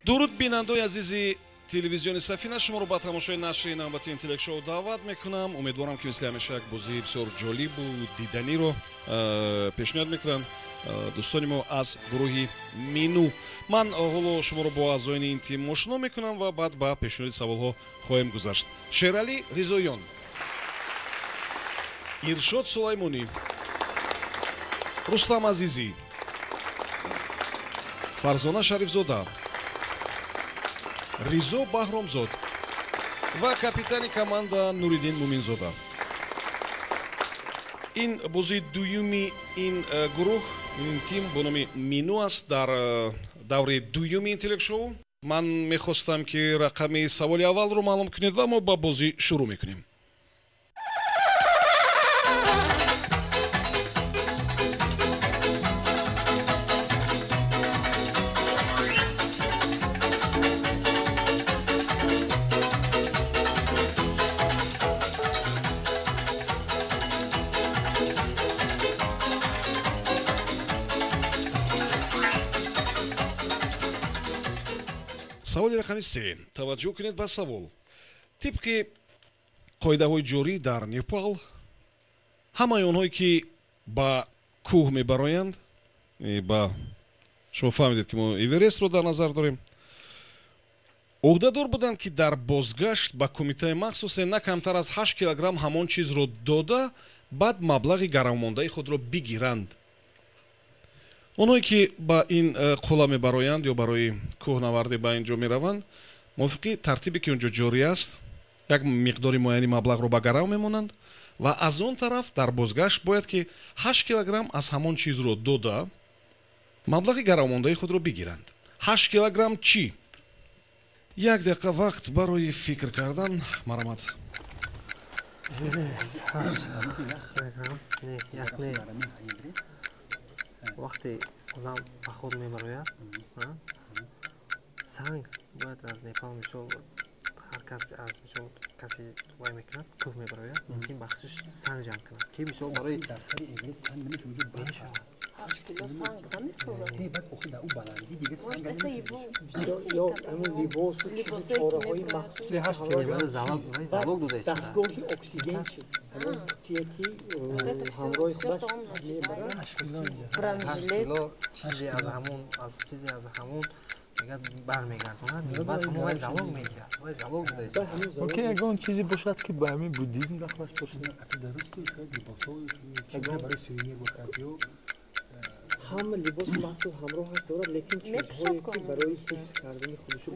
Дуруд, бинандаои азизи телевизиони Сафина, шуморо ба тамошои нашри навбати Интеллект Шоу даъват мекунам. Умедворам, ки мисли ҳамеша як бозии бисёр ҷолибу диданиро пешниҳод мекунанд дӯстони мо аз гурӯҳи Мину. Ман ҳоло шуморо бо аъзоёни ин тим ошно мекунам ва баъд ба пешниҳоди саволҳо хоҳем гузашт. Шералӣ Ризоён, Иршод Сулаймонӣ, Рустам Азизӣ, Фарзона Шарифзода, Ризо Баҳромзод ва капитани команда Нуриддин Муминзода. Ин бозии дуюми ин гурӯҳ, ин тим бо номи Мину аст дар даври дуюми Интеллект Шоу. Ман мехостам, ки рақами саволи аввалро маълум кунед ва мо ба бозӣ шурӯъ мекунем. Саволи рақами се. Таваҷҷӯҳ кунед ба савол. Тибқи қоидаҳои ҷорӣ дар Непал, ҳамаи онҳое, ки ба кӯҳ мебароянд, ба шумо фаҳмидед, ки мо Эверестро дар назар дорем, ӯҳдадор буданд, ки дар бозгашт ба кумитаи махсусе на камтар аз 8 килограмм ҳамон чизро дода, баъд маблағи гаравмондаи худро бигиранд. Онҳое, ки ба ин қулла мебароянд ё барои кӯҳнавардӣ ба ин ҷо мераванд, мувофиқи тартибе, ки он ҷо ҷорӣ аст, як миқдори муайяни маблағро ба гарав мемонанд ва аз он тараф дар бозгашт бояд, ки 8 килограмм аз ҳамон чизро дода, маблағи гаравмондаи худро бигиранд. 8 килограмм чӣ? Як дақиқа вақт барои фикр кардан, марҳамат. Вақте одам поход мебарояд, санг бояд аз Непал, мисол, ҳар кас аз, мисол, касе вай мекунад, кӯҳ мебарояд, мумкин бахшиш санг ҷамъ кунад, ки мисол барои Либосу чораҳои махсус, дастгоҳи оксиген чи, ҳамон қутие, ки ҳамроҳи худаш мебарад. Чизе аз ҳамон, аз чизе аз ҳамон мегӯяд, бармегардонад, баъд ҳамон вай залог медиҳад, вай залог дода. Мумкин ягон чизе бошад, ки ба ҳамин буддизм дахлаш бошад. Ҳама либоси махсус ҳамроҳаш дорад, лекин чизҳое, ки барои ҳифз кардани худшу.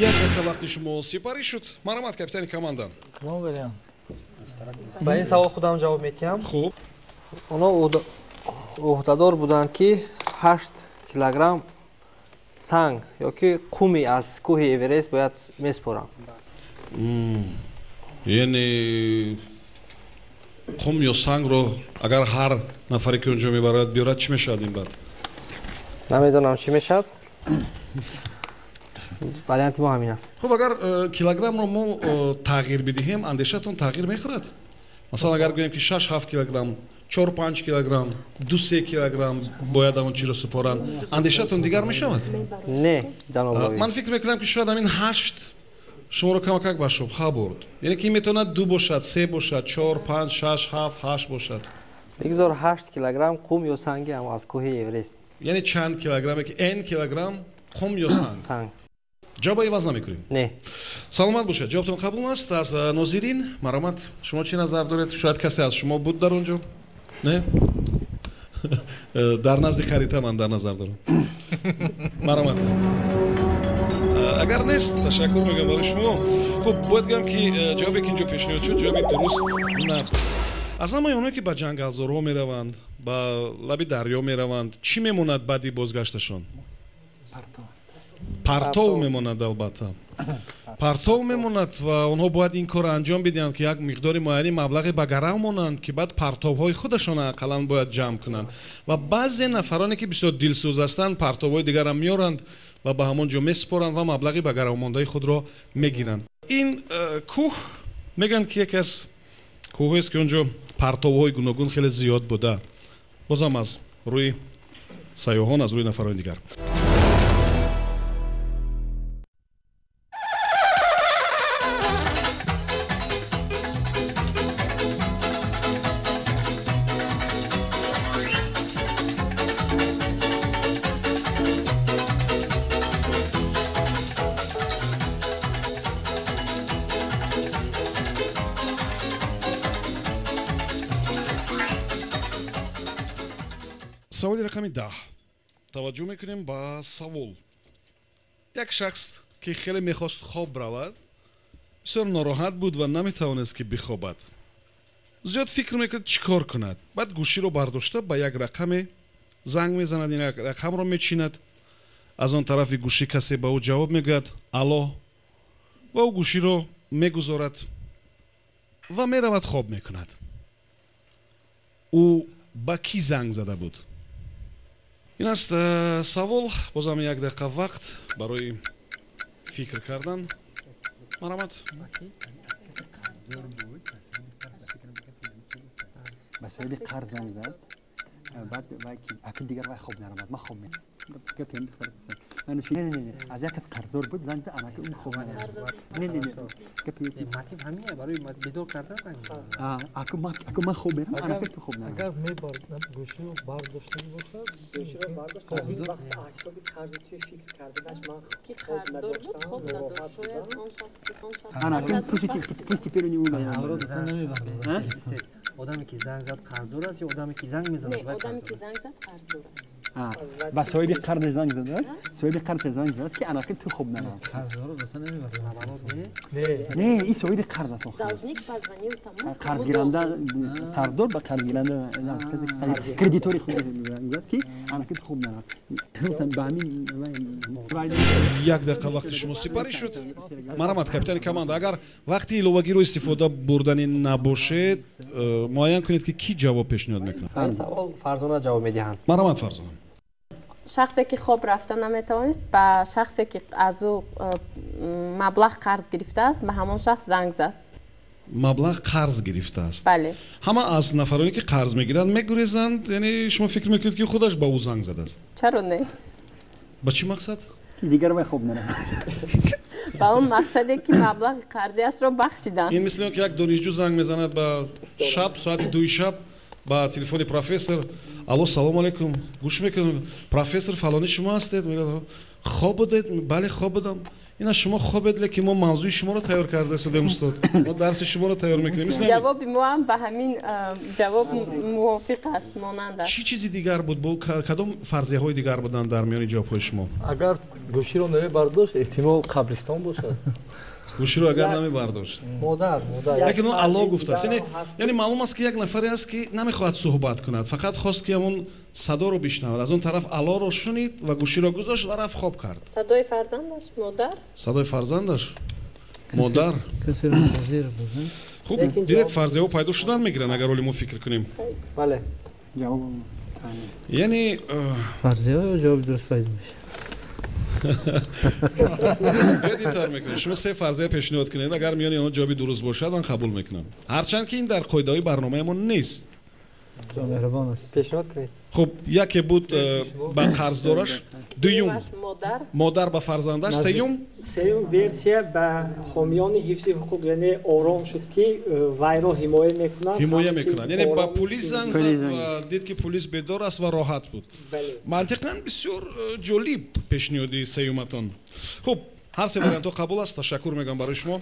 Як дақиқа вақти шумо сипарӣ шуд. Марҳамат, капитани команда. Кадом вариант? Ба ин савол худам ҷавоб медиҳам. Хуб. Онҳо ӯҳдадор буданд, ки 8 килограмм санг ё ки қуми аз кӯҳи Эверест бояд месупоранд. Яъне қум ё сангро агар ҳар нафаре, ки он ҷо мебарояд, биёрад, чӣ мешавад ин баъд? Намедонам, чӣ мешавад. Варианти мо ҳамин аст. Хуб, агар килограммро мо тағйир бидиҳем, андешаатон тағйир мехӯрад? Масалан, агар гӯем, ки 6-7 килограмм, 4-5 килограмм, 2-3 килограмм бояд он чиро супоранд, андешаатон дигар мешавад? Не, ҷаноб. Ман фикр мекунам, ки шояд ҳамин ҳашт шуморо камакак ба шубҳа бурд, яъне ки метавонад ду бошад, се бошад, чор, панҷ, шаш, ҳафт, ҳашт бошад. Бигзор 8 килограмм қум ё санги ам аз кӯҳи Эверест. Яъне чанд килограмме ки н килограмм қум ё санг. Санг. Ҷавоба иваз намекунем? Не. Саломат бошад, ҷавобтон қабул аст. Аз нозирин, марҳамат, шумо чӣ назар доред? Шояд касе аз шумо буд дар он ҷо? Не, дар назди харита ман дар назар дорам. Марҳамат. Агар нест, ташаккур мегӯям барои шумо. Хуб, бояд гӯям, ки ҷавобе, ки инҷо пешниҳод шуд, ҷавоби дуруст набуд. Аз ҳамаи онҳое, ки ба ҷангалзорҳо мераванд, ба лаби дарё мераванд, чӣ мемонад баъди бозгашташон? Партов мемонад, албатта, партов мемонад. Ва онҳо бояд ин корро анҷом бидиҳанд, ки як миқдори муайяни маблағе ба гарав монанд, ки баъд партовҳои худашон ақаллан бояд ҷамъ кунанд. Ва баъзе нафароне, ки бисёр дилсӯз ҳастанд, партовҳои дигарам меоранд ва ба ҳамон ҷо месупоранд ва маблағи ба гаравмондаи худро мегиранд. Ин кӯҳ, мегӯянд, ки яке аз кӯҳҳоест, ки он ҷо партовҳои гуногун хеле зиёд буда, бозам аз рӯи сайёҳон, аз рӯи нафарони дигар. Саволи рақами 10. Таваҷҷӯҳ мекунем ба савол. Як шахс ки хеле мехост хоб равад, бисёр нороҳат буд ва наметавонист ки бихобад. Зиёд фикр мекард чӣ кор кунад. Баъд гӯширо бардошта ба як рақаме занг мезанад, ин рақамро мечинад. Аз он тарафи гӯшӣ касе ба ӯ ҷавоб мегӯяд алло, ва ӯ гӯширо мегузорад ва меравад хоб мекунад. Ӯ ба кӣ занг зада буд? Ин аст савол. Бозам як дақиқа вақт барои фикр кардан. Марҳамат. Ба соҳиби қарз занг зад, баъд аки дигар вай хоб наромад, ман хоб аз як кас қарздор буд, занг зад, анаки ӯ хоб наромад. Мотив ҳамине барои бедор кардан занг зад. Аку ман хоб мерам, анаки ту хоб наромад. Агар гӯширо бардоштагӣ бошад, гӯширо бардошт, вақти ҳисоби қарзи туи фикр карданаш ман хоб надоштам, нороҳат будам. Анаки пусть теперь у него одаме ки занг зад қарздор аст ё одаме ки занг мезанад? Одаме ки занг зад қарздор аст. Ба соҳиби қарз занг задааст, соҳиби қарз занг зад ки анаки ту хоб наромад. Не, ин соҳиби қарз аст. Должник позвонил тому, қарзгиранда, қарздор ба қарзгиранда кредитори худ занг зад ки анаки ту хоб наромад. Ба ҳамин як дақиқа вақти шумо сипарӣ шуд. Марҳамат, капитани команда, агар вақти иловагиро истифода бурданӣ набошед, муайян кунед ки кӣ ҷавоб пешниҳод мекунад. Ин савол Фарзона ҷавоб медиҳанд. Марҳамат, Фарзона. Шахсе ки хоб рафта наметавонист, ба шахсе ки аз ӯ маблағ қарз гирифтааст, ба ҳамон шахс занг зад. Маблағ қарз гирифтааст? Бале. Ҳама аз нафароне ки қарз мегиранд мегурезанд, яъне шумо фикр мекунед ки худаш ба ӯ занг задааст? Чаро не? Ба чӣ мақсад? Дигар вай хоб наравад. Ба он мақсаде ки маблағи қарзиашро бахшиданд. Ин мисли он ки як донишҷӯ занг мезанад ба шаб, соати 2 шаб ба телефони профессор: алло, салому алейкум, гӯш мекунам, профессор фалонӣ шумо ҳастед? Мегӯяд: хоб будед? Бале, хоб будам. Ина шумо хобед, лекин мо мавзӯи шуморо тайёр карда истодем, устод, мо дарси шуморо тайёр мекунем. Ҷавоби мо ҳам ба ҳамин ҷавоб мувофиқ аст, монанд аст. Чӣ чизи дигар буд? Бо кадом фарзияҳои дигар буданд дар миёни ҷавобҳои шумо? Агар гӯширо намебардошт, эҳтимол қабристон бошад. Гӯширо агар намебардошт, модар, модар. Лекин ӯ алло гуфтааст. Яъне маълум аст ки як нафаре аст ки намехоҳад суҳбат кунад, фақат хост ки ҳамон садоро бишнавад. Аз он тараф аллоро шунид ва гӯширо гузошт ва рафт хоб кард. Садои фарзандаш, модар. Садои фарзандаш, модар. Хуб, дидед, фарзияҳо пайдо шудан мегиранд агар оли мо фикр кунем. Бале. Яъне фарзияҳо ҷавоби дуруст пайдо мешавад. Биёед ин тавр мекунем. Шумо се фарзия пешниҳод кунед, агар миёни онҳо ҷавоби дуруст бошад, ман қабул мекунам. Ҳарчанд ки ин дар қоидаҳои барномаамон нест. Меҳрубон аст. Пешниҳод кунед. Хуб, яке буд ба қарздораш, дуюм модар ба фарзандаш, сеюм версия ба ҳомиёни ҳифзи ҳуқуқ, яъне ором шуд ки вайро ҳимоя мекунанд. Ҳимоя мекунанд, яъне ба пулис занг зад ва дид ки пулис бедор аст ва роҳат буд. Мантиқан бисёр ҷолиб пешниҳоди сеюматон. Хуб, ҳар се вариантҳо қабул аст. Ташаккур мегӯям барои шумо.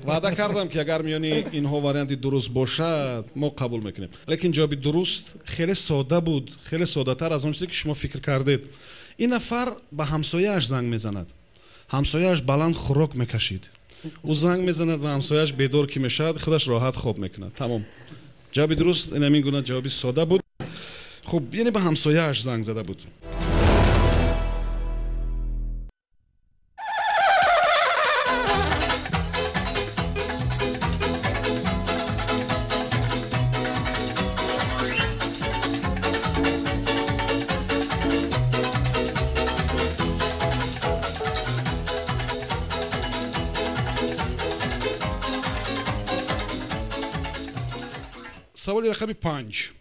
Ваъда кардам ки агар миёни инҳо варианти дуруст бошад, мо қабул мекунем. Лекин ҷавоби дуруст хеле сода буд, хеле содатар аз он чизе ки шумо фикр кардед. Ин нафар ба ҳамсояаш занг мезанад. Ҳамсояаш баланд хӯрок мекашид. Ӯ занг мезанад ва ҳамсояаш бедор ки мешавад, худаш роҳат хоб мекунад. Тамом. Ҷавоби дуруст ин ҳамин гуна ҷавоби сода буд. Хуб, яъне ба ҳамсояаш занг зада буд. Саволи рақами 5.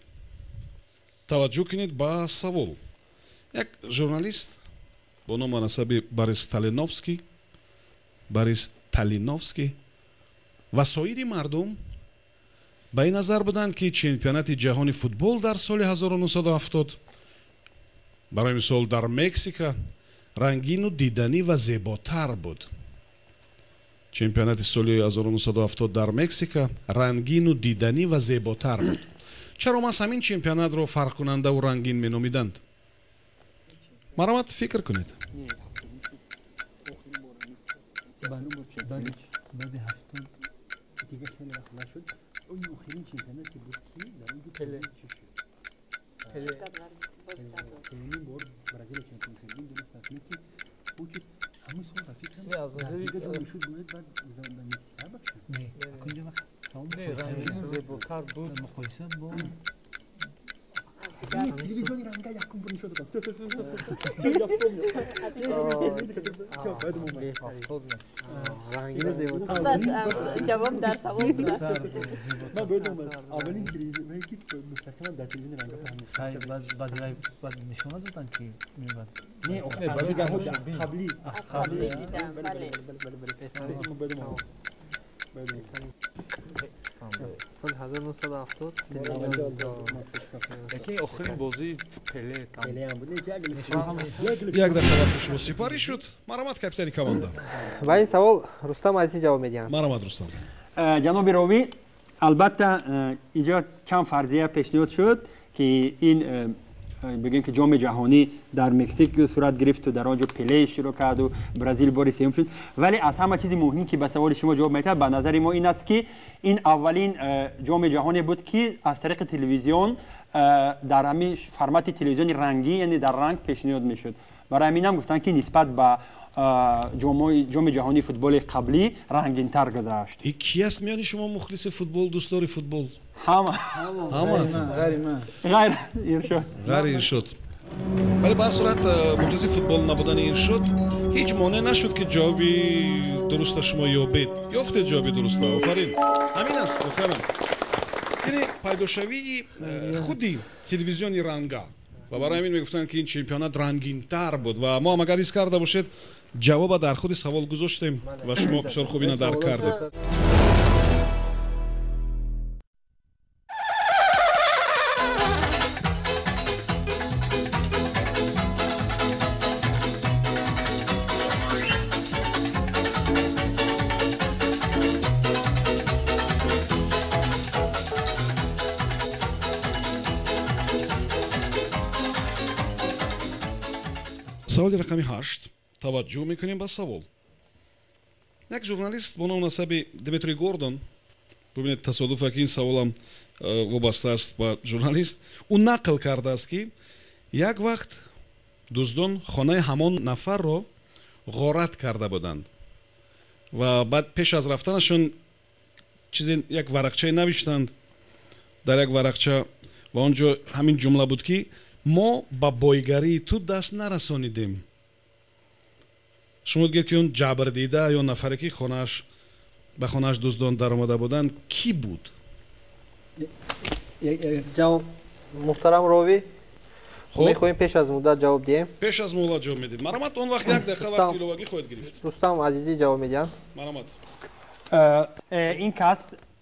Таваҷҷӯҳ кунед ба савол. Як журналист бо ному насаби Борис Талиновский ва соири мардум ба ин назар буданд, ки чемпионати ҷаҳони футбол дар соли 1970, барои мисол дар Мексика, рангину диданӣ ва зеботар буд. Чемпионати соли 1970 дар Мексика рангину диданӣ ва зеботар буд. Чаро маҳз ҳамин чемпионатро фарқкунандаву рангин меномиданд? Марҳамат, фикр кунед. Телевизиони ранга якум бор нишон додам. Всё, я вспомнил. Всё, поэтому рангини зеботар. Ҷавоб дар савол будааст. Ман бояд омад. Аввалин телевизион ки мустақиман дар телевизиони ранга фаҳмид. Баъд нишона доданд ки мебад. Не, дигарҳо қабли. Аз қабли дидам, бале. Соли 1970 лекин охирин бозии Пеле як дақиқа вақти шумо сипарӣ шуд. Марҳамат, капитани команда. Ба ин савол Рустам Азизӣ ҷавоб медиҳанд. Марҳамат, Рустам. Ҷаноби ровӣ, албатта инҷо чанд фарзия пешниҳод шуд ки ин бигӯем ки ҷоми ҷаҳонӣ дар Мексик сурат гирифту дар он ҷо Пеле иштирок карду Бразил бори сеюм шуд. Вале аз ҳама чизи муҳим ки ба саволи шумо ҷавоб медиҳад, ба назари мо ин аст ки ин аввалин ҷоми ҷаҳоне буд ки аз тариқи телевизион дар ҳамин формати телевизиони рангӣ, яъне дар ранг пешниҳод мешуд. Барои ҳаминам гуфтанд ки нисбат ба ҷоми ҷаҳонии футболи қаблӣ рангинтар гузашт. Ки аст миёни шумо мухлиси футбол, дӯстдори футбол? Ҳама. Ҳамаатон. Ғайр Иршод. Ғайри Иршод. Вале ба ҳар сурат мухлиси футбол набудани Иршод ҳеҷ монеъ нашуд ки ҷавоби дуруста шумо ёбед. Ёфтед ҷавоби дуруста. Офарин. Ҳамин аст, воқеан. Яъне пайдошавии худи телевизиони ранга ва барои ҳамин мегуфтанд ки ин чемпионат рангинтар буд ва мо ҳам агар ҳис карда бошед, ҷавоба дар худи савол гузоштем ва шумо бисёр хуб ина дарк кардед. Саволи рақами 8. Таваҷҷӯҳ мекунем ба савол. Як журналист бо ному насаби Дмитрий Гордон, бубинед тасодуфа ки ин саволам вобаста аст ба журналист, ӯ нақл кардааст ки як вақт дуздон хонаи ҳамон нафарро ғорат карда буданд ва баъд пеш аз рафтанашон чизе як варақчае навиштанд дар як варақча ва он ҷо ҳамин ҷумла буд ки мо ба бойгарии ту даст нарасонидем. Шумо дигед ки он ҷабрдида ё нафаре ки ба хонааш дуздон даромада буданд кӣ буд? Ҷавоб, муҳтарам ровӣ, мехоҳем пеш аз муддат ҷавоб диҳем. Пеш аз муҳлат ҷавоб медиҳед. Марҳамат, он вақт як дақиқа вақти иловагӣ хоҳед гирифт. Рустам Азизӣ ҷавоб медиҳанд. Марҳамат. Ин кас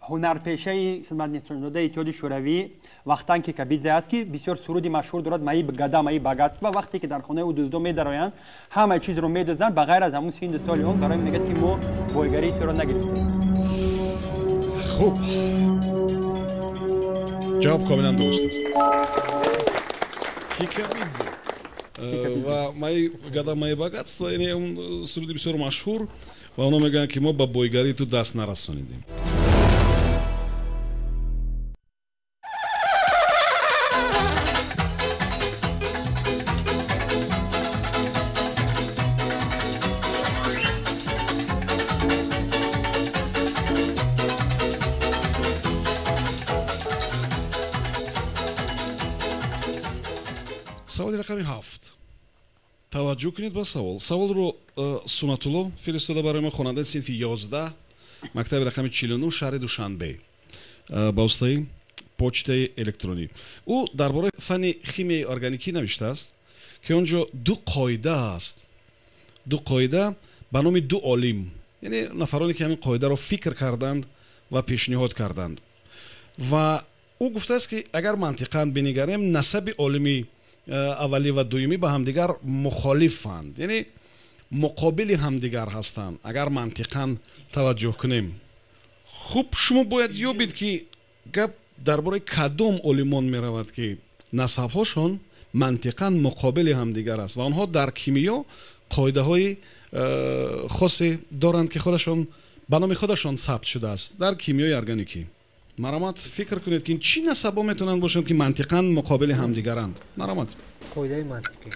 ҳунарпешаи хизматнишондодаи Иттиҳоди Шӯравӣ Вахтанг Кикабидзе аст ки бисёр суруди машҳур дорад «Мои года, мои богатства». Вақте ки дар хонаи ӯ дуздо медароянд, ҳамаи чизро медузданд, ба ғайр аз ҳамун синду соли он, барои мегӯяд ки мо бойгарии туро нагирифтем. Хуб, ҷавоб комилан дуруст аст. Кикабидзе ва «Мои года, мои богатства», яъне он суруди бисёр машҳур, ва онҳо мегӯянд ки мо ба бойгарии ту даст нарасонидем. Саволи рақами 7. Таваҷҷӯҳ кунед ба савол. Саволро Сунатулло фиристода барои мо, хонандаи синфи 11, мактаби рақами 49, шаҳри Душанбе, ба воситаи почтаи электронӣ. Ӯ дар бораи фанни химияи органикӣ навиштааст ки он ҷо ду қоида аст. Ду қоида ба номи ду олим, яъне нафароне ки ҳамин қоидаро фикр карданд ва пешниҳод карданд. Ва ӯ гуфтааст ки агар мантиқан бинигарем, насаби олими аввалӣ ва дуюмӣ ба ҳамдигар мухолифанд, яъне муқобили ҳамдигар ҳастанд. Агар мантиқан таваҷҷӯҳ кунем, хуб, шумо бояд ёбед ки гап Дар бораи кадом олимон меравад, ки насабҳошон мантиқан муқобили ҳамдигар аст ва онҳо дар кимиё қоидаҳои хосе доранд, ки худашон ба номи худашон сабт шудааст дар кимиёи органикӣ? Марамат, фикр кунед, ки чӣ насабҳо метавонанд бошанд, ки мантиқан муқобили ҳамдигаранд. Марамат. Қоидаи мантиқӣ.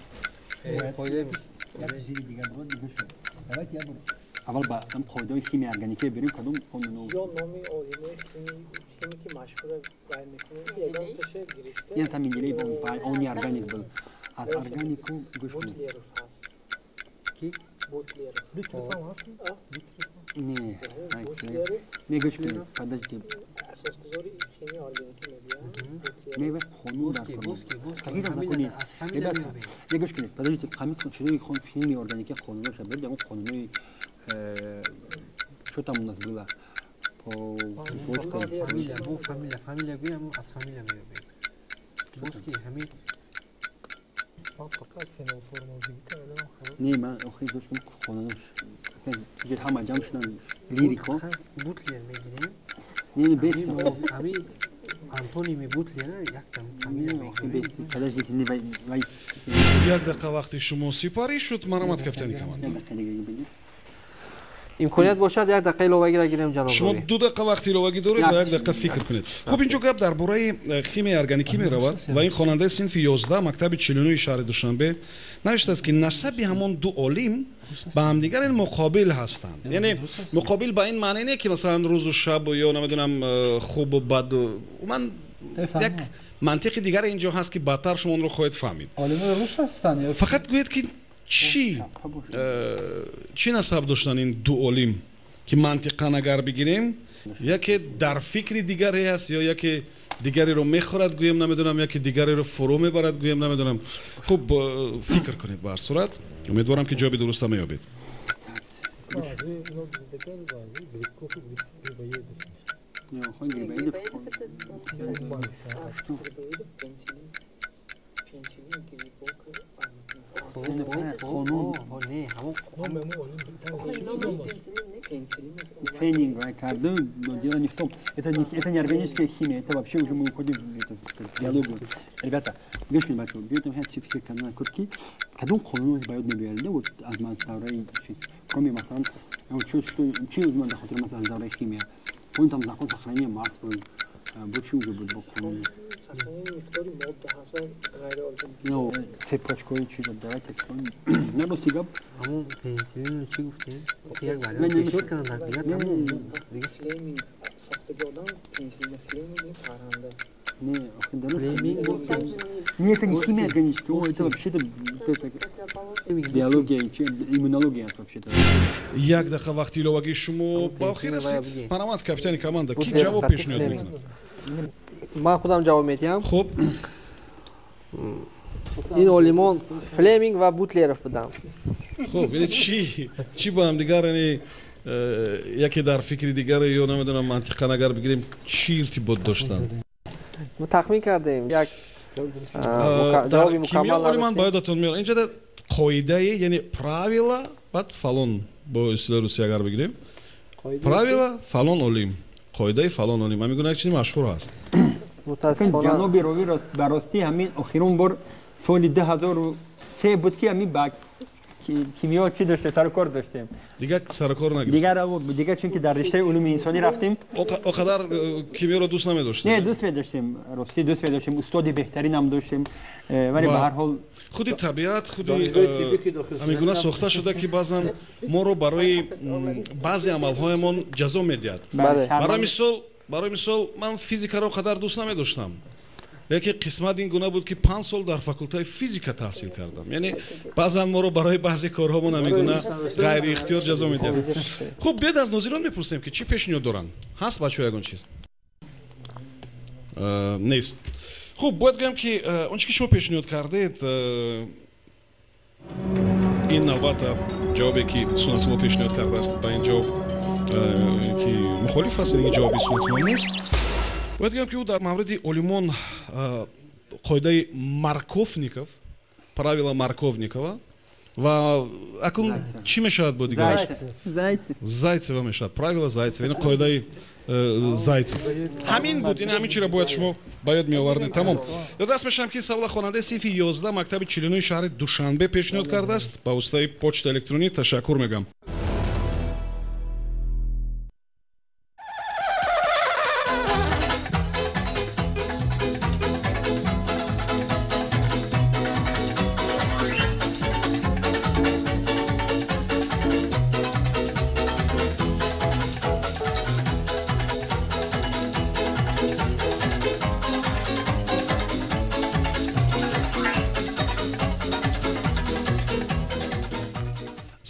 Аввал ба қоидаҳои химияи органикӣ берем, кадом қонуно? Ё номи олимои химики машҳура баён мекунем, ки ягонташа гирифта. Ин там Менделеев, он не органик был. Аз органику гӯш кунед. Бутлеров ҳаст. Ки? Бутлеров. Не, не, гӯш кунед, подождите. Асосгузори химияи органикӣ мегӯянд. Не, вай қонун дар кор. Какие там законы есть? Ребята, не, гӯш кунед, подождите, ҳамин чизои химияи органикӣ қонуноша беред, ягон қонунои, что там у нас было по точкам? Фамилия, бо фамилия, фамилия гӯям, аз фамилия меёбем. Боз ки ҳамин. Не, ман охи гӯш кун, қонунош ҳама ҷамъ шудан, лирико. Бутлер мегирем. Не, не, бес. Ҳамин антоними Бутлера яктам фамилия мегирем. Подождите, не, вай. Як дақиқа вақти шумо сипарӣ шуд. Марамат, капитани команда. Имконият бошад, як дақиқа иловагиро гирем, ҷаноб. Шумо 2 дақиқа вақти иловагӣ доред ва як дақиқа фикр кунед. Хуб, инҷо гап дар бораи химияи органикӣ меравад ва ин хонандаи синфи 11 мактаби 49-и шаҳри Душанбе навиштааст, ки насаби ҳамон ду олим ба ҳамдигар ин муқобил ҳастанд. Яъне муқобил ба ин маъне не, ки масалан рӯзу шабу ё намедонам хубу баду. Ман як мантиқи дигаре инҷо ҳаст, ки баъдтар шумо онро хоҳед фаҳмид. Фақат гӯед, ки чӣ насаб доштанд ин ду олим, ки мантиқан агар бигирем, яке дар фикри дигаре аст ё яке дигареро мехӯрад, гӯем, намедонам, яке дигареро фурӯ мебарад, гӯем, намедонам. Хуб, фикр кунед. Ба ҳар сурат, умедворам, ки ҷавоби дуруста меёбед. Қонун Фенинг карду, но дело не в том, это не органическая химия, это вообще уже мы уходим в биологию. Ребята, гӯш кунед, бачаҳо, биёед ҳар фикр кардан куд, ки кадом қонун ба ёд мебиёред вот аз давраи, кроме масалан, чи ман дар хотир аз давраи химия? Он там закон сохранения масс был, бо чи уже буд бо қонун? Ну, цепочкои чиза, давайте вспомним. На рости гап. Ҳамон пенисилинро чӣ гуфтем? Як вариант пешниҳод кардам, дар дигар тамом. Флеминг сохтаги одам пенисилин, Флеминг парранда. Не, не, это не химия органическая, это вообще-то биология, иммунология вообще-то. Як дақиқа вақти иловагии шумо ба охир расид. Марҳамат, капитани команда, ки ҷавоб пешниҳод мекунад? Ман худам ҷавоб медиҳам. Хуб. Ин олимон Флеминг ва Бутлеров буданд. Хуб, яъне чӣ ба ҳамдигар, яъне яке дар фикри дигаре ё намедонам, мантиқан агар бигирем, чӣ иртибот доштанд? Мо тахмин кардем, як ҷавоби мукаммал. Оли ман ба ёдатон меорам, инҷа қоидае, яъне правила, баъд фалон, бо истилоҳи русия агар бигирем, правила фалон олим, қоидаи фалон олим, ҳамин гуна як чизи машҳур ҳаст. Ҷаноби ровӣ, ба ростӣ, ҳамин охирон бор соли 2003 буд, ки ҳамин ба кимиё чӣ доштем, сарукор доштем. Дигар сарукор нагирифт? Дигар, чунки дар риштаи улуми инсонӣ рафтем. О қадар кимиёро дӯст намедоштем? Не, дӯст медоштем, ростӣ дӯст медоштем, устоди беҳтаринам доштем, вале ба ҳар ҳол. Худи табиат, худи ҳамин гуна сохта шуда, ки баъзан моро барои баъзе амалҳоямон ҷазо медиҳад. Барои мисол, ман физикаро қадар дӯст намедоштам, лекин қисмат ин гуна буд, ки 5 сол дар факултаи физика таҳсил кардам. Яъне баъзан моро барои баъзе корҳомон ҳамин гуна ғайриихтиёр ҷазо медиҳад. Хуб, биёед аз нозирон мепурсем, ки чӣ пешниҳод доранд. Ҳаст, бачаҳо, ягон чиз? Нест. Хуб, бояд гӯям, ки он чи ки шумо пешниҳод кардед, ин албатта ҷавобе, ки Сунатулло пешниҳод кардааст, ба ин ҷавоб ки мухолиф аст, ин ҷавоби Сунатулло нест. Бояд гӯям, ки ӯ дар мавриди олимон қоидаи Марковников, правила Марковникова, ва акун чӣ мешавад бо дигар? Зайцева мешавад, правила Зайцева, ин қоидаи Зайцев. Ҳамин буд, ин ҳамин чиро бояд шумо ба ёд меовардед. Тамом. Ёдрас мешавам, ки савола хонандаи синфи 11 мактаби 49 шаҳри Душанбе пешниҳод кардааст ба воситаи почта электронӣ. Ташаккур мегӯям.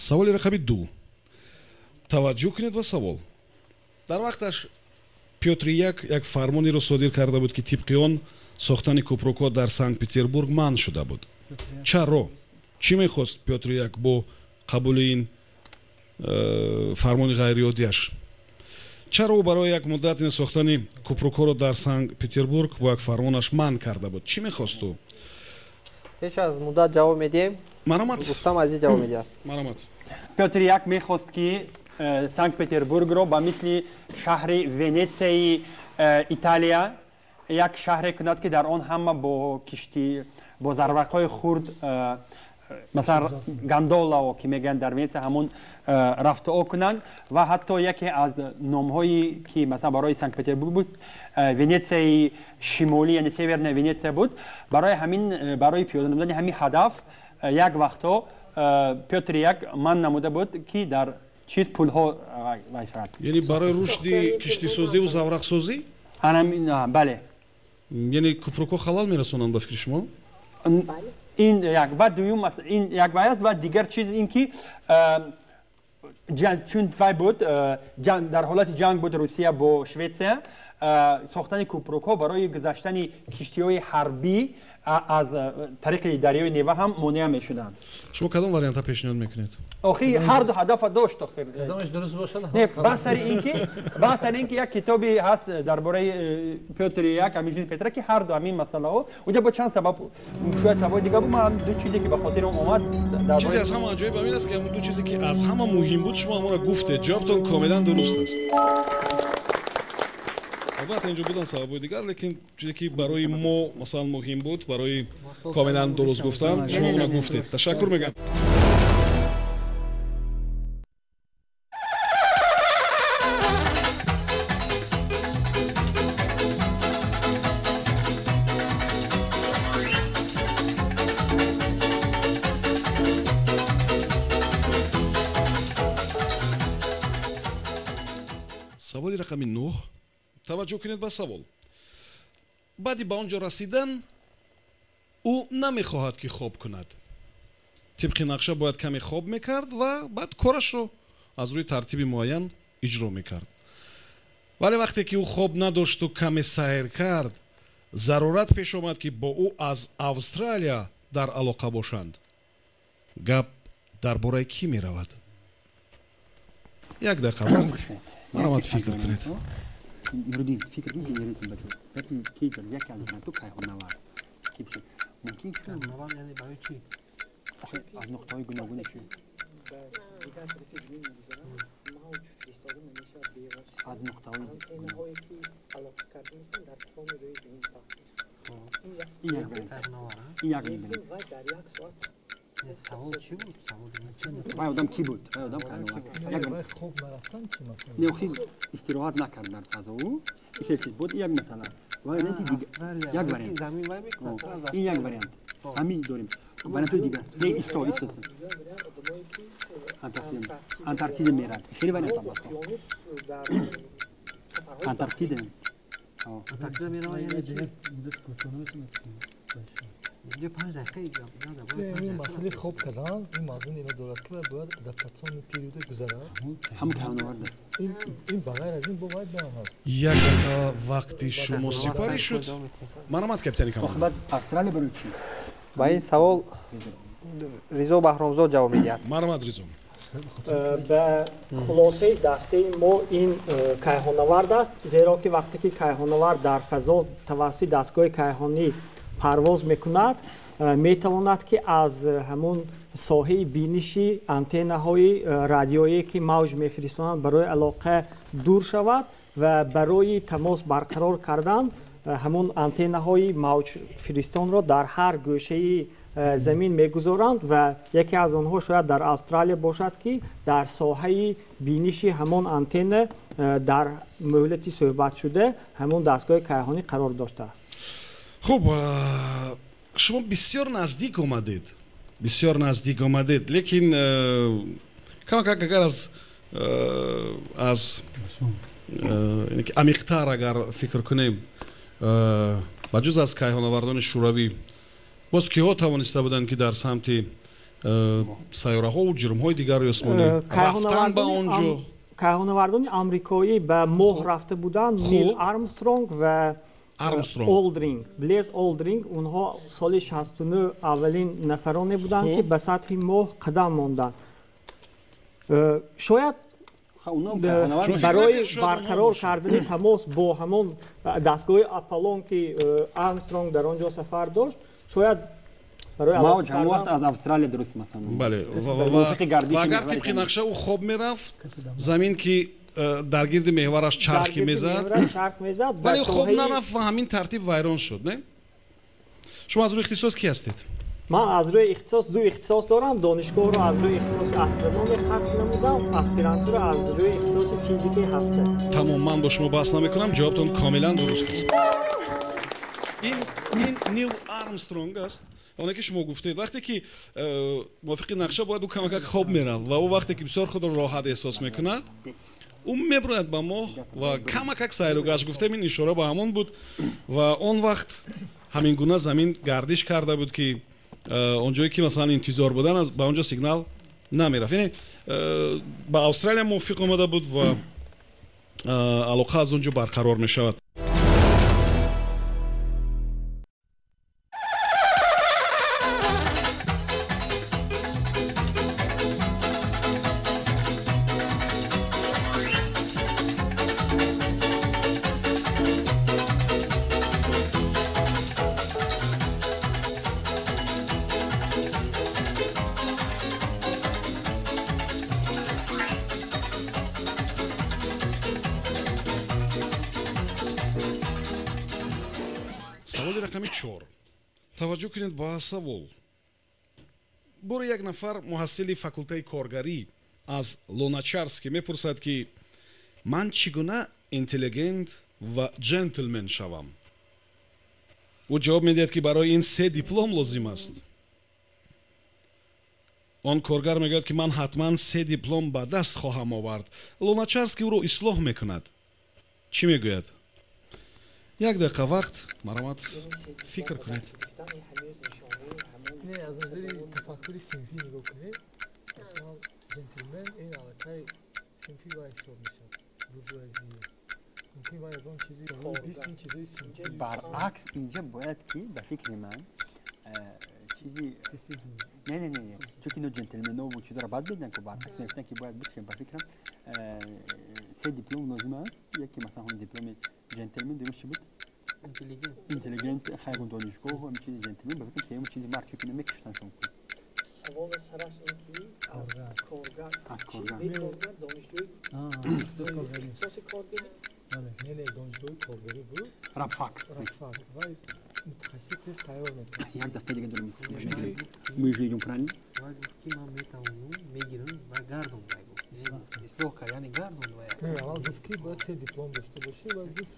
Саволи рақами 2. Таваҷҷӯҳ кунед ба савол. Дар вақташ Пётр I як фармонеро содир карда буд, ки тибқи он сохтани кӯпрукҳо дар Санкт-Петербург манъ шуда буд. Чаро? Чӣ мехост Пётр I бо қабули ин фармони ғайриоддиаш? Чаро ӯ барои як муддат ин сохтани кӯпрукҳоро дар Санкт-Петербург бо як фармонаш манъ карда буд? Чӣ мехост ӯ? Пеш аз муддат ҷавоб медиҳем. Маромат. Рустам Азиз ҷавоб медиҳад. Маромат. Пётр I мехост, ки Санкт-Петербургро ба мисли шаҳри Венетсияи Италия як шаҳре кунад, ки дар он ҳама бо киштӣ, бо зарвақҳои хурд, масалан гондолао ки мегӯянд дар Венетсия, ҳамон рафтуо кунанд. Ва ҳатто яке аз номҳое ки масалан барои Санкт-Петербург буд, Венетсияи шимолӣ, яъне Северная Венетсия буд. Барои ҳамин, барои пиёда намудани ҳамин ҳадаф як вақтҳо Пётр I манъ намуда буд, ки дар чиз пулҳо вай шавад. Яъне барои рушди киштисозӣ ва заврақсозӣ? Бале. Яъне кӯпрукҳо халал мерасонанд ба фикри шумо? Ин як ва дуюм, ин як вай аст. Ва дигар чиз ин ки чун вай буд, дар ҳолати ҷанг буд Русия бо Шветсия, сохтани кӯпрукҳо барои гузаштани киштиҳои ҳарбӣ аз тариқи дарёи Нева ҳам монеа мешуданд. Шумо кадом варианта пешниҳод мекунед? Охи ҳар ду ҳадафа дошт охир. Кадомаш дуруст бошад? Не, баъд сари ин ки як китобе ҳаст дар бораи Пётр I, ҳамин Петра, ки ҳар ду ҳамин масъалаҳо онҷа бо чанд сабаб, шояд сабаби дигар буд, ман ду чизе ки ба хотирам омад. Чизе аз ҳама аҷоиб ҳамин аст, ки ҳамон ду чизе ки аз ҳама муҳим буд, шумо ҳамонро гуфтед. Ҷавобтон комилан дуруст аст. Албатта инҷо буданд сабабҳои дигар, лекин чизе ки барои мо масалан муҳим буд, барои комилан дуруст гуфтан, шумо онро гуфтед. Ташаккур мегӯям. Саволи рақами 9. Таваҷҷӯҳ кунед ба савол. Баъди ба он ҷо расидан ӯ намехоҳад, ки хоб кунад. Тибқи нақша бояд каме хоб мекард ва баъд корашро аз рӯи тартиби муайян иҷро мекард. Вале вақте ки ӯ хоб надошту каме сайр кард, зарурат пеш омад, ки бо ӯ аз Австралия дар алоқа бошанд. Гап дар бораи кӣ меравад? Як дақиқа вақт. Маромат, фикр кунед. Нуриддин, фикр кун, ки Нуриддин бача. Ки яке аз вариантҳо кайҳоннавард. Ки бишад. Мумкин ки кайҳоннавард яъне барои чӣ? Охир аз нуқтаҳои гуногуни чӣ? Аз нуқтаҳои ин як вариант. Ин як вариант. Савол чӣ буд? Савол вай одам кӣ буд? Вай одам кайҳоннавард. Як вариант. Хоб нарафтан чӣ масъала? Не, охир истироҳат накард дар фазо ӯ. Ин хел чиз буд, як масъала. Варианти дигар, як вариант. Ин як вариант. Ҳамин дорем. Вариантҳои дигар. Не, исто, исто. Антарктида мерад. Хеле вариант ҳам аст. Антарктида. Антарктида меравад яъне чӣ? Инҷо 5 дақиқа ин масъалаи хоб кардан ин мазмун ино дорад, ки бояд адаптационный период гузарад. Ҳам кайҳоннавард аст. Ин ба ғайр аз ин бо вай бо ҳам ҳаст. Як дақиқа вақти шумо сипарӣ шуд. Маромат, капитани команда. Баъд Австралия барои чӣ? Ба ин савол Ризо Баҳромзод ҷавоб медиҳад. Маромат, Ризо. Ба хулосаи дастаи мо ин кайҳоннавард аст, зеро ки вақте ки кайҳоннавард дар фазо тавассути дастгоҳи кайҳонӣ парвоз мекунад, метавонад, ки аз ҳамон соҳаи биниши антеннаҳои радиоие, ки мавҷ мефиристонанд, барои алоқа дур шавад Ва барои тамос барқарор кардан ҳамон антеннаҳои мавҷфиристонро дар ҳар гӯшаи замин мегузоранд ва яке аз онҳо шояд дар Австралия бошад, ки дар соҳаи биниши ҳамон антенна дар муҳлати суҳбатшуда ҳамон дастгоҳи кайҳонӣ қарор доштааст. Хуб, шумо бисёр наздик омадед, бисёр наздик омадед, лекин камакак агар аз амиқтар агар фикр кунем, ба ҷуз аз кайҳонавардони шӯравӣ боз киҳо тавониста буданд, ки дар самти сайёраҳову ҷирмҳои дигари осмонӣ рафтан ба он ҷо? Кайҳонавардони амрикоӣ ба моҳ рафта буданд, Нил Армстронг ва Олдринг, Блез Олдринг. Онҳо соли 69 аввалин нафароне буданд, ки ба сатҳи моҳ қадам монданд. Шояд барои барқарор кардани тамос бо ҳамон дастгоҳи Аполлон, ки Армстронг дар он ҷо сафар дошт, шояд мавҷ ҳамон вақт аз Австралия дуруст масалан. Бале, ва агар тибқи нақша ӯ хоб мерафт, замин ки дар гирди меҳвараш чарх мезад, вале хоб нарафт ва ҳамин тартиб вайрон шуд, не? Шумо аз рӯи ихтисос ки ҳастед? Ман аз рӯи ихтисос ду ихтисос дорам. Донишгоҳро аз рӯи ихтисоси астрономия хатм намудам, аспирантура аз рӯи ихтисоси физикаи ҳаста. Тамом, ман бо шумо баҳс намекунам, ҷавобтон комилан дуруст аст. Ин Нил Армстронг аст, оне ки шумо гуфтед, вақте ки мувофиқи нақша бояд ӯ камакак хоб мерафт ва ӯ вақте ки бисёр худро роҳат эҳсос мекунад, ӯ меброяд ба моҳ ва камакак сайру гашт. Гуфтем, ин ишора ба ҳамон буд ва он вақт ҳамин гуна замин гардиш карда буд, ки он ҷое ки масалан интизор будан, ба он ҷо сигнал намерафт. Яъне ба Австралия мувофиқ омада буд ва алоқа аз он ҷо барқарор мешавад. Саволи рақами 4. Таваҷҷӯҳ кунед ба савол. Боре як нафар муҳассили факултаи коргарӣ аз Луначарский мепурсад, ки ман чӣ гуна интеллигент ва ҷентлмен шавам? Ӯ ҷавоб медиҳад, ки барои ин 3 диплом лозим аст. Он коргар мегӯяд, ки ман ҳатман 3 диплом ба даст хоҳам овард. Луначарский ӯро ислоҳ мекунад. Чӣ мегӯяд? Як дақиқа вақт, марҳамат, фикр кунед. Не, аз назари тафаккури синфӣ нигоҳ кунед, масалан, ҷентлмен ин аллакай синфӣ вай ҳисоб мешавад, буржуазия. Мумкин вай ягон чизи ин чизои синфӣ. Баръакс, инҷа бояд ки ба фикри ман чизи не, не, не, чунки ино ҷентлменову чизоро бад медиҳанд, ку баръакс мегуфтанд, ки бояд бикушем. Ба фикрам 3 диплом лозим аст. Яке масалан ҳамин дипломи ҷентлмен, дуруст чӣ буд? Интеллигент, хайрун донишгоҳ, ҳамин чизи ҷентлмен, ба фикр сеюм чизи мард, чунки мекуштанд шон. Саволи сараш ин ки коргар, коргар донишҷӯи ихтисоси коргарӣ? Не, не, донишгоҳи коргарӣ буд. Рабфак. Рабфак. Вай мутахассис тест тайёр мекард. Як дақиқа дига дорем. Мы же идем правильно? Вай гуфт, ки ман метавонам, мегирам ва гардон, вай гуфт. Ислоҳ кард, яъне гардон вай. Не, аввал гуфт, ки бояд 3 диплом дошта бошӣ, вай гуфт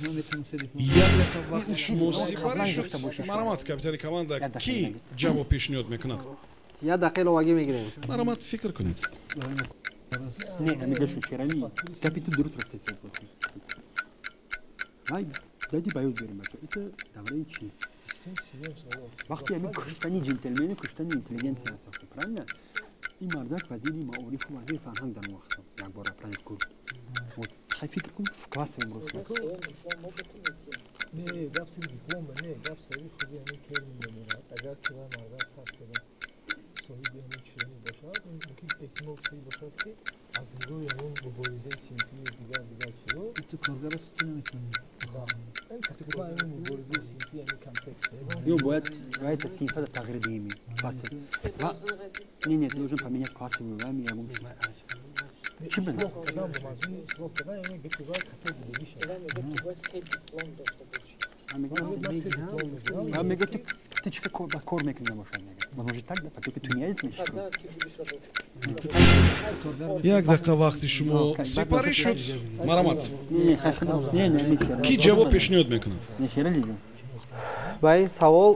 Як дақиқа вақти шумо сипарӣ шуд. Марҳамат, капитани команда, ки ҷавоб пешниҳод мекунад? Як дақиқа иловагӣ мегирем. Марҳамат, фикр кунед. Не, ҳамигашу шерали, гапи ту дуруст рафта. Вай, дади ба ёд берем, бача, это давраи чӣ? Вақти ҳамин куштани ҷентлмену куштани интеллигенсия аст, правильно? Ин мардак вазири маорифу вазири фарҳанг дар он вақт якбора правильно ку. Вот хай фикр кун, в классовом русла. Не, гап сари диплом, не, гап сари худи ҳамин термин мемонад. Агар ки вай мардак фарз кардам соҳиби ҳамин чизоне бошад, мумкин эҳтимол чизе бошад, ки аз нигоҳи ҳамон муборизаи синфию дигар дигар чизо. Ту коргар аст, ту наметавонӣ. Тақрибан ҳамин муборизаи синфӣ, ҳамин контекст. Ё бояд синфата тағйир диҳем. Классы. Не, не, ты должен поменять классовую. Чӣ буд? Ислоҳ кардан ба мазмуни ислоҳ кардан, яъне мегӯяд, ки бояд хато дидагӣ шавад. Мегӯяд, ки бояд се диплом дошта бошӣ. Мегӯяд, ту чӣ ба кор мекунӣ набошад, мегӯяд. Возможно, так, да, поскольку тунеядец мешавӣ. Як дақиқа вақти шумо сипарӣ шуд, марҳамат. Кӣ ҷавоб пешниҳод мекунад? Ба ин савол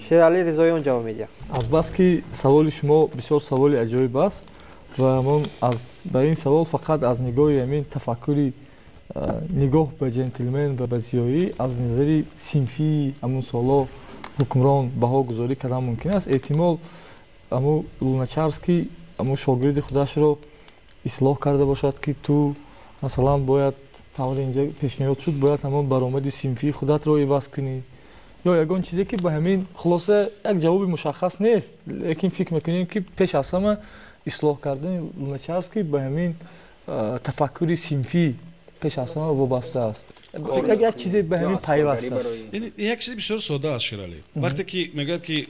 Шералӣ Ризоён ҷавоб медиҳад. Азбаски саволи шумо бисёр саволи аҷоиб аст ва ҳамон аз ба ин савол фақат аз нигоҳи ҳамин тафаккури нигоҳ ба ҷентлмен ва ба зиёӣ аз назари синфии ҳамун солҳо ҳукмрон баҳогузорӣ кардан мумкин аст. Эҳтимол, ҳамун Луначарский ҳамун шогирди худашро ислоҳ карда бошад, ки ту, масалан, бояд, тавре инҷа пешниҳод шуд, бояд ҳамон баромади синфии худатро иваз кунӣ ё ягон чизе, ки ба ҳамин. Хулоса, як ҷавоби мушаххас нест, лекин фикр мекунем, ки пеш аз ҳама ислоҳ кардани Луначарский ба ҳамин тафаккури синфӣ пеш аз ҳама вобаста аст, як чизе ба ҳамин пайваст аст. Як чизи бисёр сода аст, Шералӣ. Вақте ки мегӯяд, ки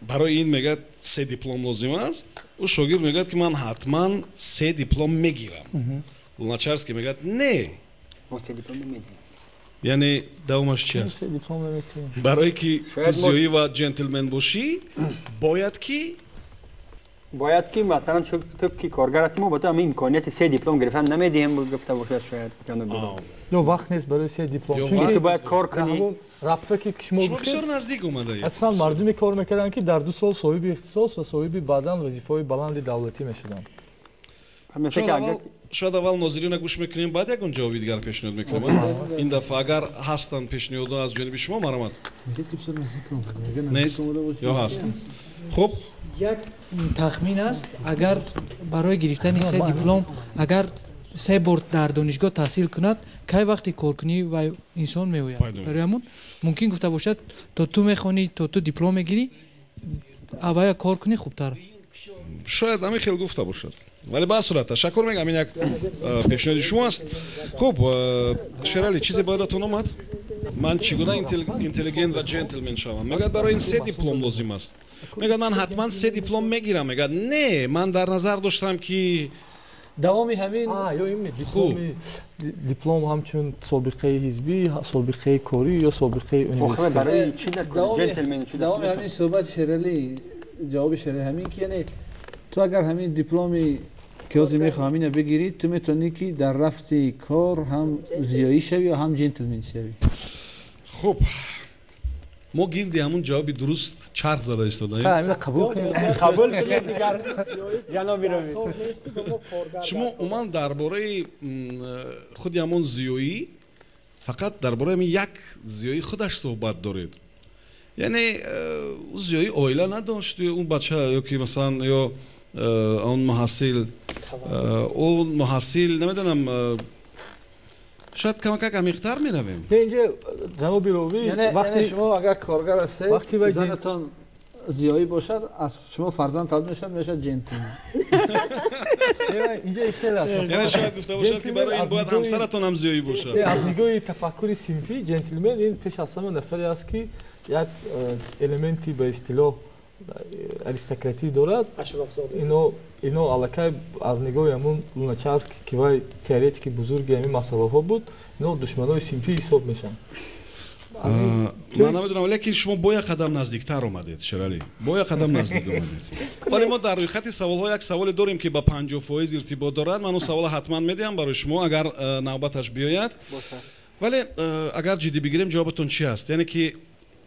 барои ин, мегӯяд, се диплом лозим аст, ӯ шогирд мегӯяд, ки ман ҳатман се диплом мегирам. Луначарский мегӯяд, не, яъне давомаш чи аст? Барое ки ту зиёӣ ва ҷентлмен бошӣ, бояд ки Бояд ки, масалан, ту ки коргар ҳастӣ, мо ба ту ҳамин имконияти се диплом гирифтан намедиҳем, гуфта бошад шояд. Ё вақт нест барои се диплом. Чунки ту бояд кор кунӣ. Рабфаке ки шумо Шумо бисёр наздик омадаед. Аслан мардуме кор мекарданд, ки дар 2 сол соҳиби ихтисос ва соҳиби баъдан вазифаҳои баланди давлатӣ мешуданд. Шояд аввал нозирина гӯш мекунем, баъд ягон ҷавоби дигар пешниҳод мекунем. Ин дафъа агар ҳастанд пешниҳодҳо аз ҷониби шумо, марҳамат. Нест ё ҳаст? Хуб. Як тахмин аст: агар барои гирифтани се диплом, агар се бор дар донишгоҳ таҳсил кунад, кай вақти коркунӣ ва инсон меояд? Барои ҳамун мумкин гуфта бошад, то ту мехонӣ, то ту диплом мегирӣ, аввая кор кунӣ хубтар. Шояд ҳамин хел гуфта бошад, вале ба сурат ташаккур мегӯям, ин як пешниҳоди шумо аст. Хуб, Шералӣ, чизе ба ёдатон омад? Ман чӣ гуна интеллигент ва ҷентлмен шавам? Мегӯяд, барои ин се диплом лозим аст. Мегӯяд, ман ҳатман се диплом мегирам. Мегӯяд, не, ман дар назар доштам, ки Давоми ҳамин Ё ин диплом ҳамчун собиқаи ҳизбӣ, собиқаи корӣ ё собиқаи университет. Давоми ҳамин суҳбати Шералӣ, ҷавоби Шералӣ ҳамин ки, яъне ту агар ҳамин дипломи ки ҳозир мехоҳам, ҳамина бигирӣ, ту метавонӣ, ки дар рафти кор ҳам зиёӣ шавӣ ва ҳам ҷентлмен шавӣ. Хуб, мо гирди ҳамун ҷавоби дуруст чарх зада истодаем. Қабул кунед. Қабул кунед дигар, ҷаноби ровӣ. Шумо умуман дар бораи худи ҳамон зиёӣ, фақат дар бораи ҳамин як зиёӣ худаш суҳбат доред. Яъне ӯ зиёӣ оила надошт, он бача, ё ки масалан, ё он муҳассил, ӯ муҳассил, намедонам, шояд камакак амиқтар меравем. Инҷа, ҷаноби ровӣ, Вақти шумо агар коргар ҳастед, занатон зиёӣ бошад, аз шумо фарзанд тавлид мешавад ҷентлмен. Инҷа хеле аст. Яъне шояд гуфта бошад, ки барои ин бояд ҳамсаратон ҳам зиёӣ бошад. Аз нигоҳи тафаккури синфӣ ҷентлмен ин пеш аз ҳама нафаре аст, ки як элементи ба истилоҳ аристократӣ дорад. Ино аллакай аз нигоҳи ҳамун Луначарский, ки вай теоретики бузурги ҳамин масъалаҳо буд, ино душманои синфӣ ҳисоб мешаванд. Ман намедонам, лекин шумо бо як қадам наздиктар омадед, Шералӣ, бо як қадам наздик омадед. Вале мо дар рӯйхати саволҳо як саволе дорем, ки ба 50% иртибот дорад. Ман он савола ҳатман медиҳам барои шумо, агар навбаташ биёяд. Вале агар ҷиддӣ бигирем, ҷавобатон чи аст? Яъне ки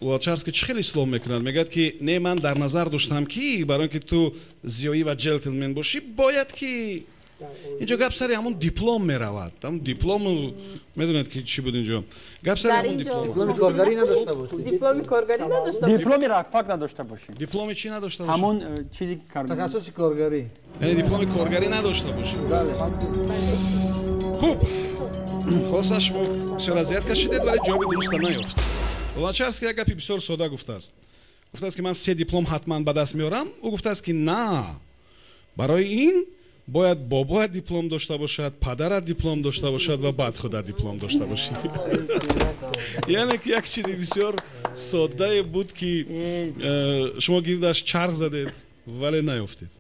Луначарский чӣ хеле ислоҳ мекунад? Мегӯяд, ки не, ман дар назар доштам, ки барои он ки ту зиёӣ ва ҷентлмен бошӣ, бояд ки инҷо гап сари ҳамун диплом меравад. Ҳамун диплом, медонед, ки чӣ буд инҷо гап сари ҳамун диплом. Дипломи коргарӣ надошта бошӣ. Дипломи коргарӣ надошта. Дипломи рабфак надошта бошӣ. Дипломи чӣ надошта бошӣ? Ҳамон чизи тахассуси коргарӣ. Яъне дипломи коргарӣ надошта бошӣ. Хуб, хулоса, шумо бисёр азият кашидед, вале ҷавоби дуруста наёфт. Луначарский як гапи бисёр сода гуфтааст. Гуфтааст, ки ман се диплом ҳатман ба даст меорам. Ӯ гуфтааст, ки на, барои ин бояд бобоят диплом дошта бошад, падарат диплом дошта бошад ва баъд худат диплом дошта бошӣ. Яъне ки як чизи бисёр соддае буд, ки шумо гирдаш чарх задед, вале наёфтед.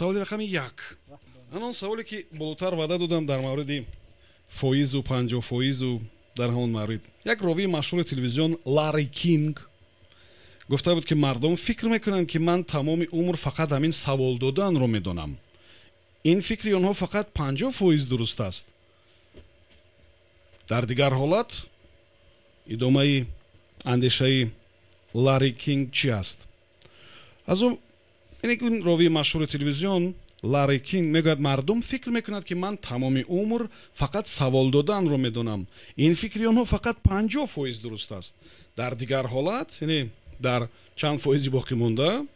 Саволи рақами 1. Анон саволе ки болотар ваъда додам дар мавриди фоизу 50 фоизу дар ҳамон маврид. Як ровии машҳури телевизион Ларри Кинг гуфта буд, ки мардум фикр мекунанд, ки ман тамоми умр фақат ҳамин савол доданро медонам. Ин фикри онҳо фақат 50 фоиз дуруст аст. Дар дигар ҳолат идомаи андешаи Ларри Кинг чӣ аст? Аз ӯ ин ровии машҳури телевизион Ларри Кинг мегӯяд, мардум фикр мекунад, ки ман тамоми умр фақат савол доданро медонам. Ин фикри онҳо фақат 50 фоиз дуруст аст. Дар дигар ҳолат, яъне дар чанд фоизи боқӣ монда,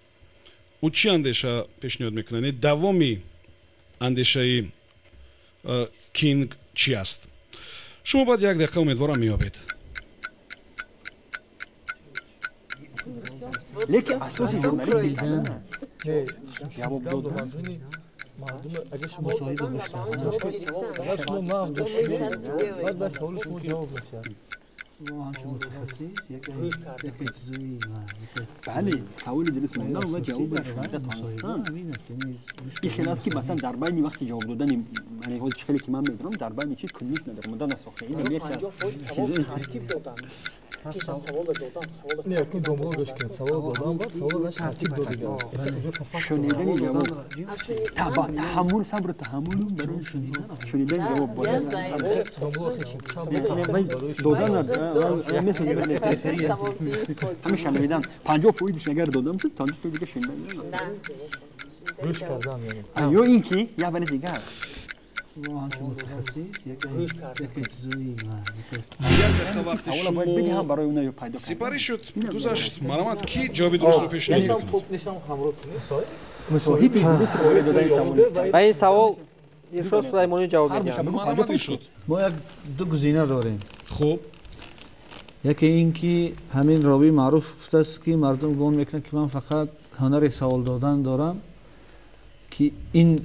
ӯ чӣ андеша пешниҳод мекунад? Яъне давоми андешаи Кинг чӣ аст? Шумо баъд як дақиқа умедворам меёбед. Лекин асоси журналистика ҷавоб додан мардум агар шумо агар шумо нағз доштед, баъд ба саволи шумо ҷавоб медиҳад. Бале, саволи дуруст мондан ва ҷавоби шунида тонистан. Ин хел аст, ки масалан дар байни вақти ҷавоб додани ҳозир чӣ хеле ки ман медонам, дар байни чиз куниш надорам, монда насохта. Ин яке аз чизҳои тартиб додан. Пеш аз савол додан, савол не, якун домло гӯш кунед, савол додан, баъд савол даш тартиб додидан. Шунидани ҷавоб. Таҳаммул, сабру таҳаммул барои шунидани ҷавоб бояд. Додан ҳамин шунидан 50 фоизиш агар додам шуд, 50 фоиз дига шунидан. Гӯш кардан яъне. Ё ин ки як вари дигар. Як дақиқа вақти шумо сипарӣ шуд, гузашт. Марамат, ки ҷавоби дурустро пешниҳод мекунад? Ба ин савол Иршод Сулаймонӣ ҷавоб медиҳад. Марамат, Иршод. Мо як ду гузина дорем. Хуб. Яке ин ки ҳамин ровии маъруф гуфтааст, ки мардум гумон мекунанд, ки ман фақат ҳунари савол додан дорам, ки ин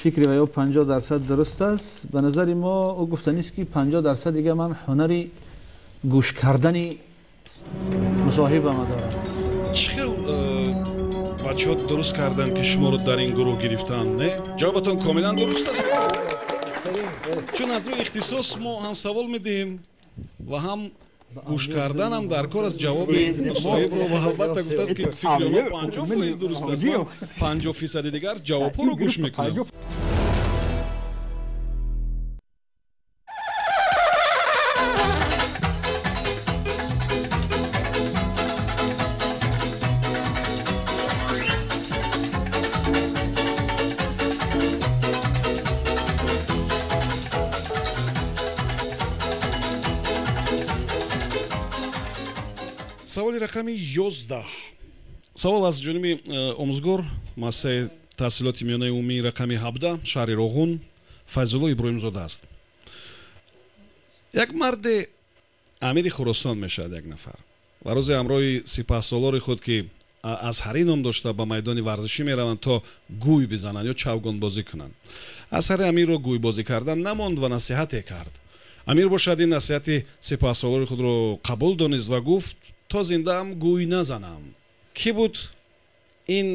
фикри ва ё 50% дуруст аст. Ба назари мо ӯ гуфтанист, ки 50% дига ман ҳунари гӯш кардани мусоҳибама дорам. Чӣ хел бачаҳо дуруст карданд, ки шуморо дар ин гурӯҳ гирифтанд? Не, ҷавобатон комилан дуруст аст, чун аз рӯи ихтисос мо ҳам савол медиҳем ва ҳам гӯш карданам дар кор аст ҷавоби мусоҳибро. Ва албатта гуфтааст, ки фикри онҳо 50 фоиз дуруст аст, ман 50 фисади дигар ҷавобҳоро гӯш мекунам. Саволи рақами 11. Савол аз ҷониби омӯзгор муассисаи таҳсилоти миёнаи умумии рақами 17 шаҳри Роғун Файзулло Иброҳимзода аст. Як марде амири Хуросон мешавад як нафар ва рӯзе ҳамроҳи сипаҳсолори худ, ки Азҳарӣ ном дошта, ба майдони варзишӣ мераванд то гӯй бизананд ё чавгонбозӣ кунанд. Азҳари амирро гӯйбозӣ кардан намонд ва насиҳате кард. Амир бошад ин насиҳати сипаҳсолори худро қабул донист ва гуфт: то зиндаам гӯй назанам. Кӣ буд ин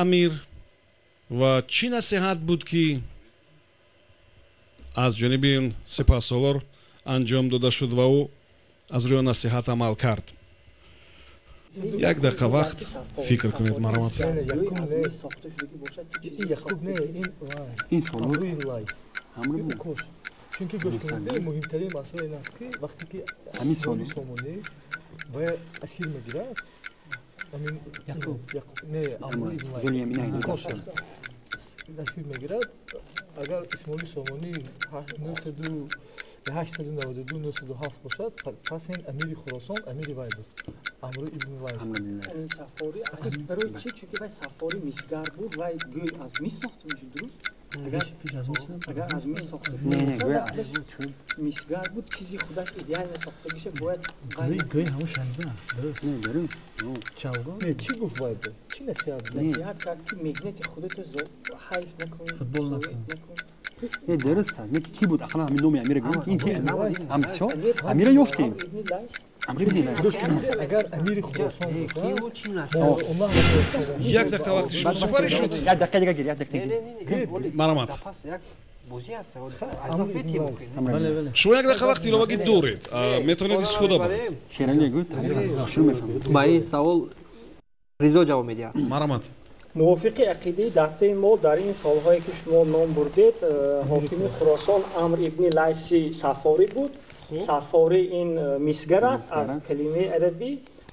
амир ва чӣ насиҳат буд, ки аз ҷониби ин сипаҳсолор анҷом дода шуд ва ӯ аз рӯи насиҳат амал кард? Як дақиқа вақт фикр кунед, маромат. Чунки гӯш кунед, муҳимтарин масъала ин аст, ки вақте ки ҳамин сомонӣ бояд асир мегирад, не, асир мегирад, агар Исмоили Сомонӣ 892 907 бошад, пас ин амири Хуросон амири вай буд, Амру ибни Лайс. Барои чӣ? Чунки вай саффори мисгар буд, вай гӯй аз мис сохта мешуд, дуруст? Агар аз мис сохта шуд, мисгар буд, чизи худаш идеально сохтагиша бояд. Гӯй ҳамун шайба, дуруст? Чавгон? Не, чӣ гуфт вай? Чӣ насиҳат? Насиҳат кард, ки меҳнати худато ҳайф накун, футбол накун. Не, дуруст аст. Не, ки буд? Ақаллан ҳамин номи амира гӯем, ки ин ки ҳам бисёр амира ёфтем. Агар амири Хуросон як дақиқа вақти шумо сипарӣ шуд. Як дақиқа дига гир, як дақиқа гир. Марҳамат. Шумо як дақиқа вақти иловагӣ доред, метавонед истифода баред. Ба ин савол Ризо ҷавоб медиҳад. Марҳамат. Мувофиқи ақидаи дастаи мо дар ин солҳое ки шумо ном бурдед, ҳокими Хуросон Амр ибни Лайси Сафорӣ буд. Сафорӣ ин мисгар аст аз калимаи арабӣ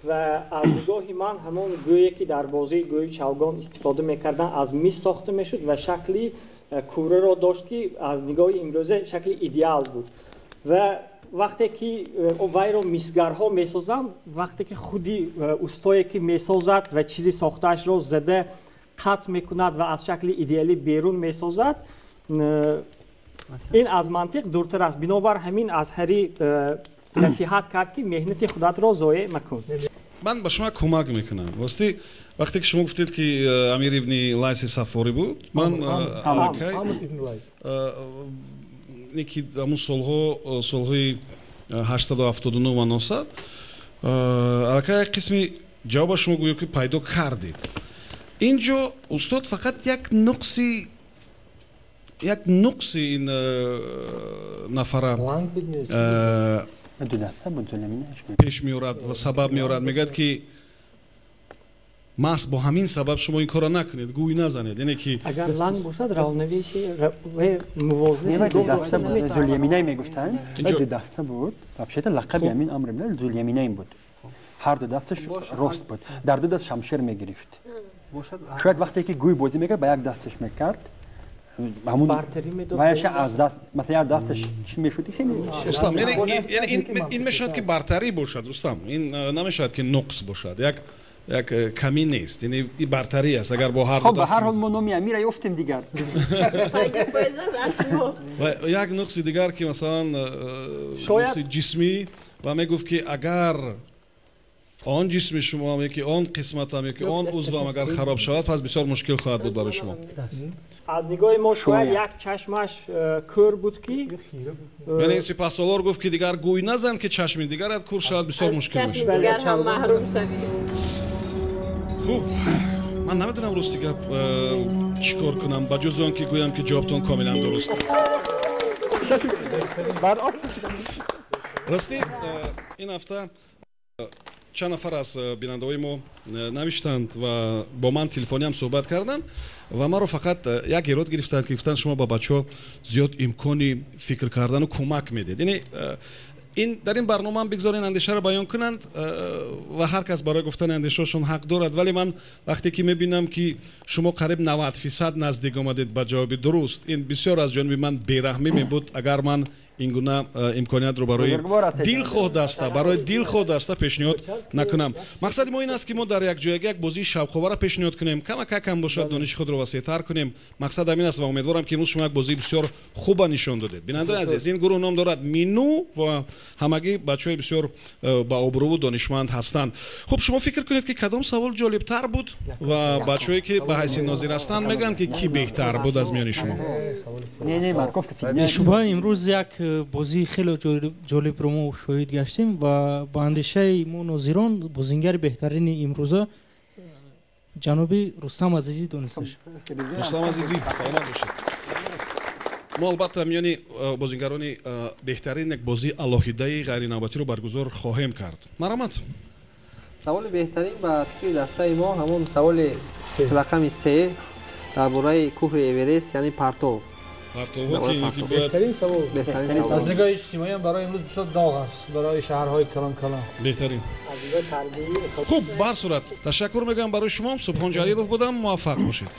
ва аз нигоҳи ман ҳамон гӯе ки дар бозии гӯи чавгон истифода мекарданд аз мис сохта мешуд ва шакли кӯраро дошт ки аз нигоҳи имрӯза шакли идеал буд. Ва вақте ки вайро мисгарҳо месозанд, вақте ки худи устое ки месозад ва чизи сохтаашро зада қатъ мекунад ва аз шакли идеалӣ берун месозад, ин аз мантиқ дуртар аст. Бинобар ҳамин аз ҳари насиҳат кард ки меҳнати худатро зоеъ макун. Ман ба шумо кӯмак мекунам. Рости вақте ки шумо гуфтед ки Амир ибни Лайси Сафорӣ буд, ман аллакай ки ҳамун солҳо, солҳои 879 ва 900, аллакай як қисми ҷавоба шумо гӯё ки пайдо кардед. Ин ҷо устод фақат як нуқси ин нафара пеш меорад ва сабаб меорад. Мегӯяд ки маҳз бо ҳамин сабаб шумо ин корро накунед, гӯй назанед. Яъне ки агар ланг бошад, равновесие мувозина Зуляминай мегуфтанд, ду даста буд. Вообще-то лақаби ҳамин Амр ибн Зуляминай буд. Ҳар ду дасташ рост буд. Дар ду даст шамшер мегирифт. Шояд вақте ки гӯй бозӣ мекард, ба як дасташ мекард, ваяша аз даст, масалан як дасташ чӣ мешуд? Рустам, яъне ин мешавад ки бартарӣ бошад, Рустам, ин намешавад ки нуқс бошад. Як камӣ нест, яъне ин бартарӣ аст. Агар бо ҳар ду даст, хоб, ба ҳар ҳол мо номи амира ёфтем дигар. Як нуқси дигар ки масалан нуқси ҷисмӣ, ва мегуфт ки агар он ҷисми шумо ки он қисматам ки он узвам агар хароб шавад, пас бисёр мушкил хоҳад буд барои шумо. Аз нигоҳи мо шояд як чашмаш кӯр буд ки яъне сипаҳсолор гуфт ки дигар гӯй назан ки чашми дигарат кӯр шавад, бисёр мушкил мешавад. Дигар ҳам маҳрум шавӣ. Хуб, ман намедонам рости гап чӣ кор кунам ба ҷуз он ки гӯям ки ҷавобтон комилан дуруст. Рости ин ҳафта чанд нафар аз бинандаҳои мо навиштанд ва бо ман телефонӣ ҳам суҳбат карданд ва маро фақат як эрод гирифтанд ки гуфтанд шумо ба бачаҳо зиёд имкони фикр кардану кӯмак медиҳед. Яъне ин дар ин барнома ҳам бигзор ин андешаро баён кунанд ва ҳар кас барои гуфтани андешаҳошон ҳақ дорад, вале ман вақте ки мебинам ки шумо қариб 90% наздик омадед ба ҷавоби дуруст, ин бисёр аз ҷониби ман бераҳмӣ мебуд агар ман ин гуна имкониятро барои дилхоҳ даста пешниҳод накунам. Мақсади мо ин аст ки мо дар якҷоягӣ як бозии шавқовара пешниҳод кунем, камакакам бошад дониши худро васеътар кунем. Мақсад ҳамин аст ва умедворам ки имрӯз шумо як бозии бисёр хуба нишон додед. Бинандаои азиз, ин гурӯҳ ном дорад Минӯ ва ҳамагӣ бачаҳои бисёр ба обрӯву донишманд ҳастанд. Хуб, шумо фикр кунед ки кадом савол ҷолибтар буд ва бачаҳое ки ба ҳайси нозир ҳастанд мегӯянд ки кӣ беҳтар буд аз миёни шумо. Бешубҳа имрӯз як бозии хеле ҷолибро мо шоҳид гаштем ва ба андешаи мо нозирон бозингари беҳтарини имрӯза ҷаноби Рустам Азизӣ дониста шуд. Рустам Азизӣ, саломат бошед. Мо албатта миёни бозингарони беҳтарин як бозии алоҳидаи ғайринавбатиро баргузор хоҳем кард. Марҳамат. Саволи беҳтарин ба фикри дастаи мо ҳамон саволи рақами 3 дар бораи кӯҳи Эверест, яъне партов. Беҳтарин савол. Аз нигоҳи иҷтимоӣ ҳам барои имрӯз бисёр доғ аст, барои шаҳрҳои калон калон. Беҳтарин. Хуб, ба ҳар сурат ташаккур мегӯям барои шумо. Субҳон Ҷалилов будам, муваффақ бошед.